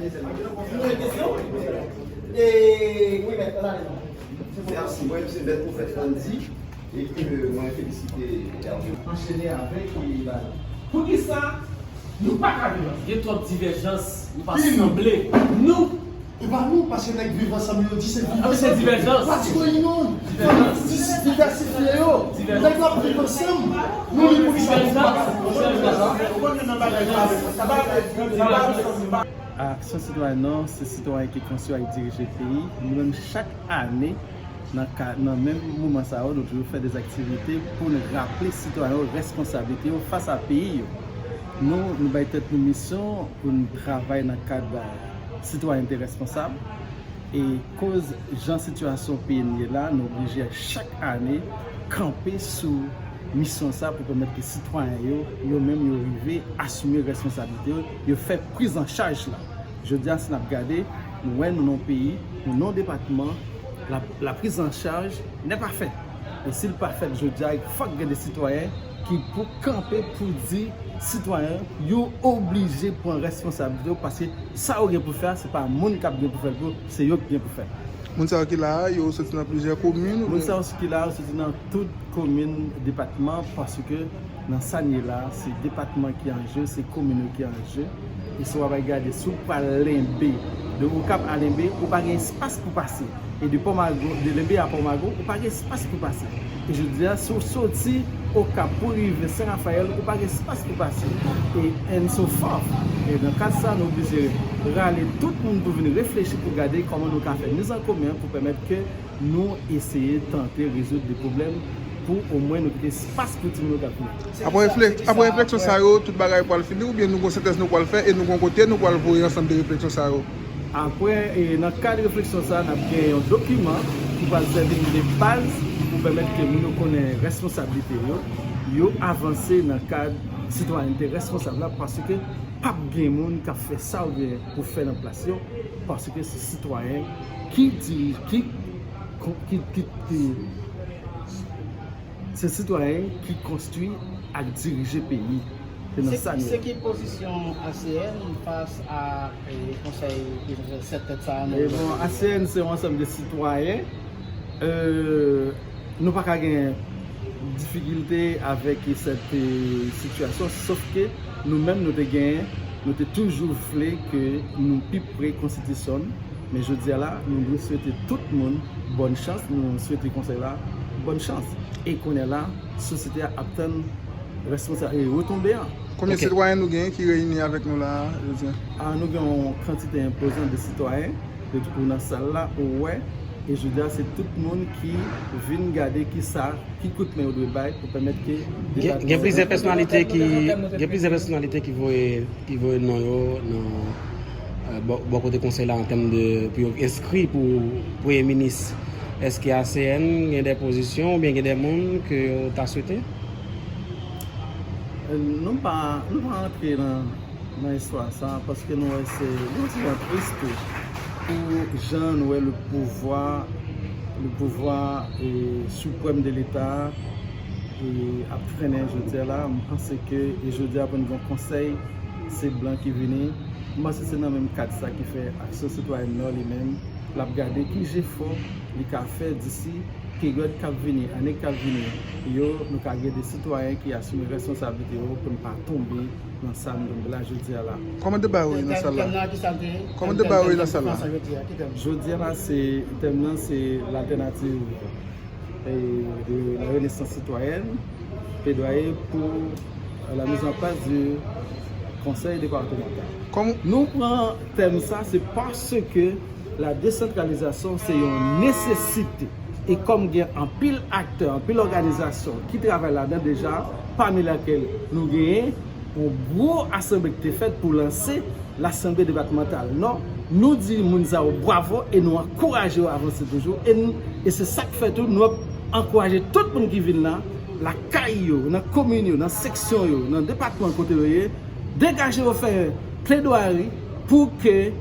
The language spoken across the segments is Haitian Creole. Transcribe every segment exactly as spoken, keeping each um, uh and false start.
Mèsi. Mwen se Mèt Pwofèt Andy e ke mwen felisite Hervé. Anchene avèk e ba. Poukisa nou pa ka viv ansanm? Gen twòp divèjans, nou pa sanble. Nou E pa nou, paske nèg Viv Ansanm yo di se Viv Ansanm. Se divèjans. What's going on? Divèjans. Fò nou dis-, divèsifye yo. Divèjans. Nèg yo ap viv ansanm. Nou li pou ki sa nou pa ka viv ansanm. Ou konn youn nan bagay sa avèk sa. Sa pa vle di, sa pa vle di. Aksyon sitwayèn nan, se sitwayen ki konstwi ak dirije peyi. Nou menm, chak ane, nan ka, nan menm moman sa yo, nou toujou fè de aktivite pou n raple sitwayen yo responsablite yo fas a peyi yo. Nou, nou bay tèt nou misyon pou n travay nan kad, a, sitwayènte responsab. E koz jan sitiyasyon peyi n ye la, nou oblije chak ane kanpe sou misyon sa pou pèmèt ke sitwayen yo, yo menm yo rive asime responsablite yo, yo fè priz an chaj la. Jodi a, si n ap gade, nou wè nou nan yon peyi, nou nan yon depatman, la, la prise en charge n'est pas faite. E si l pa fèt jodi a, fòk gen de sitwayen ki pou kanpe pou di sitwayen yo oblije pran responsablite yo, paske sa yo gen pou fè a, se pa moun k ap gen pou fè l pou yo, se yo ki gen pou fè l. Moun sa yo ki la a, yo soti nan plizyè komin, oubyen? Moun sa yo ki la a, yo soti nan tout komin, depatman, paske nan sa n ye la, se depatman ki an je, se komin yo ki an je. E si w ap gade, si w pral Lenbe, de Okap a Lenbe, ou pa gen espas pou pase. E de Pòmago, de Lenbe a Pòmago, ou pa gen espas pou pase. E jodi a, si w soti Okap pou rive Sen Rafayèl, ou pa gen espas pou pase. E and so forth. E nan kad sa, nou oblije rale tout moun pou vin reflechi, pou gade kòman nou ka fè miz an komen pou pèmèt ke nou eseye tante rezoud de pwoblèm pou omwen nou kite espas pou timoun yo k ap vini. Apre reflek-, apre refleksyon sa yo, tout bagay pral fini, oubyen nou gon sentèz nou pral fè e nou gon kote nou pral voye ansanm de refleksyon sa yo? Apre, e, nan kad refleksyon sa, n ap gen yon dokiman ki pral sèvi nou de baz pou pèmèt ke moun yo konnen responsablite yo, yo avanse nan kad sitwayènte responsab la, paske p ap gen moun k ap fè sa yo gen pou fè nan plas yo, paske se sitwayen ki dirije, ki, ki, ki, ki, se sitwayen ki konstwi ak dirije peyi. Se nan sa n ye. Se ki pozisyon A C N fas a, e, konsèy sèt tèt sa a? E bon, A C N se yon ansanm de sitwayen. E, nou pa ka gen difikilte avèk sèt, e, sitiyasyon, sof ke nou menm nou te genyen, nou te toujou vle ke nou pi pre konstitisyon n. Men jodi a la, nou dwe swete tout moun bòn chans, nou swete konsèy la bòn chans. E kounye a la, sosyete a ap tann responsa-, e, retonbe an. Konbyen sitwayen nou genyen ki reyini avèk nou la a jodi a? A, nou gen yon kantite enpozan de sitwayen, de tout moun nan sal la, ou wè, e jodi a, se tout moun ki vin gade kisa, ki koutmen yo dwe bay pou pèmèt ke gen, gen plizyè pèsonalite ki, gen plizyè pèsonalite ki voye, ki voye non yo nan, e, bò, bò kote konsèy la an tèm de pou yo enskri pou premye minis. Èske A C N gen de pozisyon oubyen gen de moun ke yo ta swete? E, nou pa, nou pa rantre nan nan istwa sa, paske nou wè se yon ti jan tris tou pou jan nou wè le pouvwa, le pouvwa, e, siprèm de Leta, e, ap trennen jodi a la. M panse ke, e, jodi a pou n gen yon konsèy, se blan ki vini. M panse se nan menm kad sa ki fè Aksyon Sitwayèn Nò li menm, l ap gade ki jefò li ka fè disi peryòd k ap vini, ane k ap vini yo, nou ka gen de sitwayen ki asime responsablite yo pou n pa tonbe nan sa n tonbe la jodi a la. Kòman deba yo ye nan sal la? Kòman deba yo ye nan sal la? Jodi a la, se, tèm nan se l'alternative, e, de la renaissance citoyenne, plaidoyer pour la mise en place du conseil départemental. Kòm nou pran tèm sa, se paske la desantralizasyon se yon nesesite. E kòm gen anpil aktè, anpil òganizasyon ki travay ladan deja, pami lakèl nou genyen yon gwo asanble ki te fèt pou lanse Lasanble Depatmantal Nò, nou di moun sa yo bwavo e nou ankouraje yo avanse toujou. E n-, e se sa k fè tou nou ap ankouraje tout moun ki vin la, lakay yo, nan komin yo, nan seksyon yo, nan depatman kote yo ye, degaje yo fè pledwari pou ke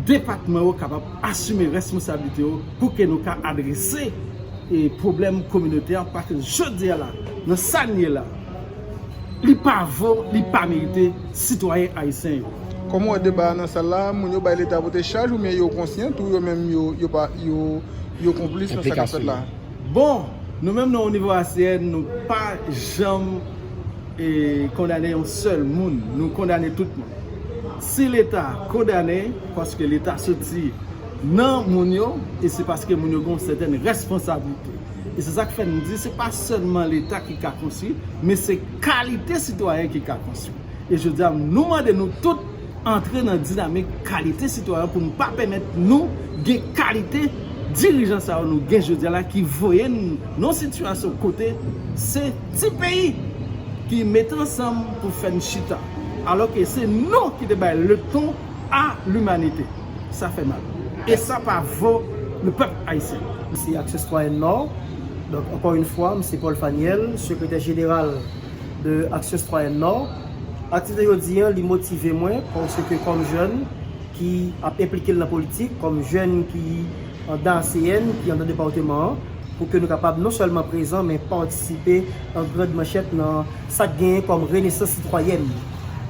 depatman yo kapab asime responsablite yo, pou ke nou ka adrese, e, pwoblèm kominote a, paske jodi a la, nan sa n ye la, li pa vo, li pa merite sitwayen ayisyen yo. Kòman w wè deba a nan sal la? Moun yo bay Leta pote chaj oubyen yo konsyan tou, yo menm yo, yo pa, yo, yo konplis nan sa k ap fèt la? Bon, nou menm nan o nivo A C N, nou pa janm e kondane yon sèl moun, nou kondane tout moun. Si Leta kondane, paske Leta soti nan moun yo, e se paske moun yo gen yon sètèn responsablite. E se sa k fè n di se pa sèlman Leta ki ka konstwi, men se kalite sitwayen ki ka konstwi. E jodi a, nou mande nou tout antre nan dinamik kalite sitwayen pou n pa pèmèt nou gen kalite dirijan sa yo nou gen jodi a la ki voye n nan sitiyasyon kote se ti peyi ki mete ansanm pou fè n chita. Alò ke se nou ki te bay leson a limanite. Sa fè mal. E sa pa vo le pèp ayisyen. Se Aksyon Sitwayèn Nò. Donk, encore une fois, m se Paul Faniel, sekretè jeneral de Aksyon Sitwayèn Nò. Aktivite jodi a, li motive mwen paske kòm jèn ki ap enplike l nan politik, kòm jèn ki anndan A C N, ki anndan depatman an, pou ke nou kapab non sèlman prezan, men patisipe an grand manchèt nan sa k genyen kòm renesans sitwayèn.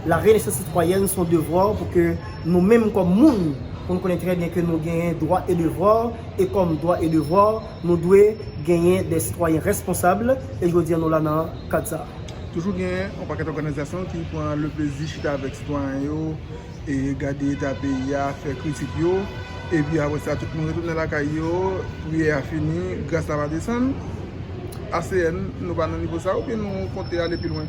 La renesans sitwayèn se yon devwa pou ke nou menm kòm moun, pou nou konnen trè byen ke nou genyen dwa e devwa, e kòm dwa e devwa, nou dwe genyen de sitwayen responsab, e jodi a nou la nan kad sa a. Toujou gen yon pakèt òganizasyon ki pran le plezi chita avèk sitwayen yo, e gade eta peyi a, fè kritik yo, epi apre sa, tout moun retounen lakay yo, priyè a fini, gras la pa desann. A C N, nou pa nan nivo sa, oubyen nou konte ale pi lwen?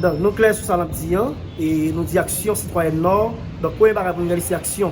Donk, nou klè sou sa n ap di an, e nou di Aksyon Sitwayèn Nò. Donk, premye bagay pou nou gade, se aksyon.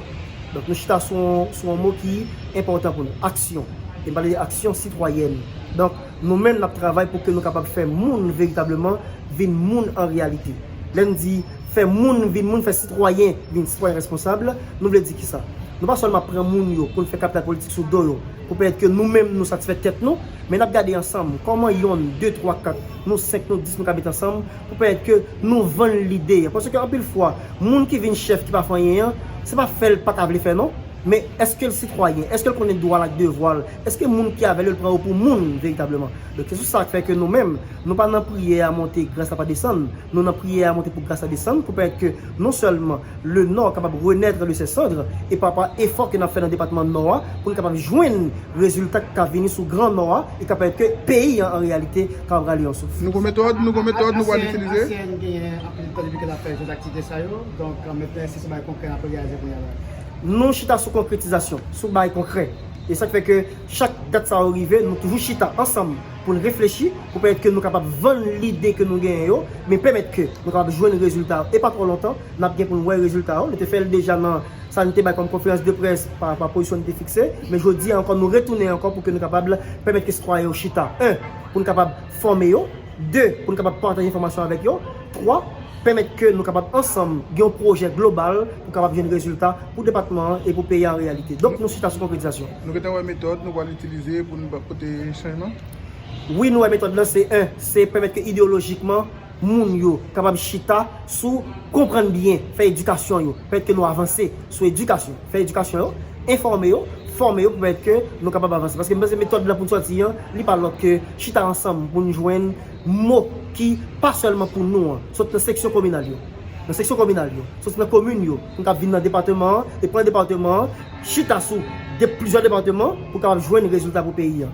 Donk, nou chita sou, sou yon mo ki enpòtan pou nou. Aksyon. E m pale de aksyon sitwayèn. Donk, nou menm, n ap travay pou ke nou kapab fè moun veritableman vin moun an reyalite. Lè n di fè moun vin moun, fè sitwayen vin sitwayen responsab, nou vle di kisa? Nou pa sèlman ap pran moun yo pou n fè kapital politik sou do yo, pou pèmèt ke nou menm nou satisfè tèt nou, men n ap gade ansanm kòman yonn, de, twa, kat, nou senk, nou dis, nou ka met ansanm pou pèmèt ke nou vann lide. Paske anpil fwa, moun ki vin chèf ki pa fè anyen an, se pa fè l pa ka vle fè non, men èske l sitwayen? Èske l konnen dwa l ak devwa l? Èske moun ki avè l yo, l pran yo pou moun veritableman? Donk, se sou sa k fè ke nou menm, nou pa nan priyè a monte, gras la pa desann. Nou nan priyè a monte pou gras la desann, pou pèmèt ke non sèlman le Nò kapab renaître de ses cendres, e pa, pa efò ke n ap fè nan depatman Nò a, pou n kapab jwenn rezilta k ka vini sou Gran Nò a, e ka pèmèt ke peyi an, an reyalite, kapab rale yon souf. Nou gon metòd, nou gon metòd, nou pral itilize. A C N genyen anpil tan depi ke l ap fè jan d aktivite sa yo. Donk, mentnan, èske se bagay konkrè n ap reyalize kounye a la? Nou chita sou konkretizasyon, sou bagay konkrè. E sa k fè ke chak dat sa yo rive, nou toujou chita ansanm pou n reflechi, pou pèmèt ke nou kapab vann lide ke nou genyen yo, men pèmèt ke nou kapab jwenn rezilta yo. E pa twò lontan, n ap gen pou n wè rezilta yo. Nou te fè l deja nan sa n te bay kòm konferans de près pa rapò pozisyon n te fikse, men jodi a ankò, nou retounen ankò pou ke nou kapab pèmèt ke sitwayen yo chita. En, pou n kapab fòme yo. De, pou n kapab pataje enfòmasyon avèk yo. Twa, pèmèt ke nou kapab ansanm gen yon pwojè global pou kapab jwenn rezilta pou depatman an e pou peyi a an reyalite. Donk, nou chita sou konkretizasyon. Nou gentan wè metòd nou pral itilize pou n ba-, pote chanjman? Wi, nou wè metòd lan se, en, se pèmèt ke ideyolojikman, moun yo kapab chita sou konprann byen, fè edikasyon yo, pèmèt ke nou avanse sou edikasyon, fè edikasyon yo, enfòme yo, fòme yo pou pèmèt ke nou kapab avanse. Paske m panse metòd lan pou n sòti an, li pa lòt ke chita ansanm pou n jwenn mo ki pa sèlman pou nou an, sot nan seksyon kominal yo. Nan seksyon kominal yo, sot nan komin yo, pou n kapab vin nan depatman an, e pran depatman an, chita sou de, plizyè depatman pou kapab jwenn rezilta pou peyi a.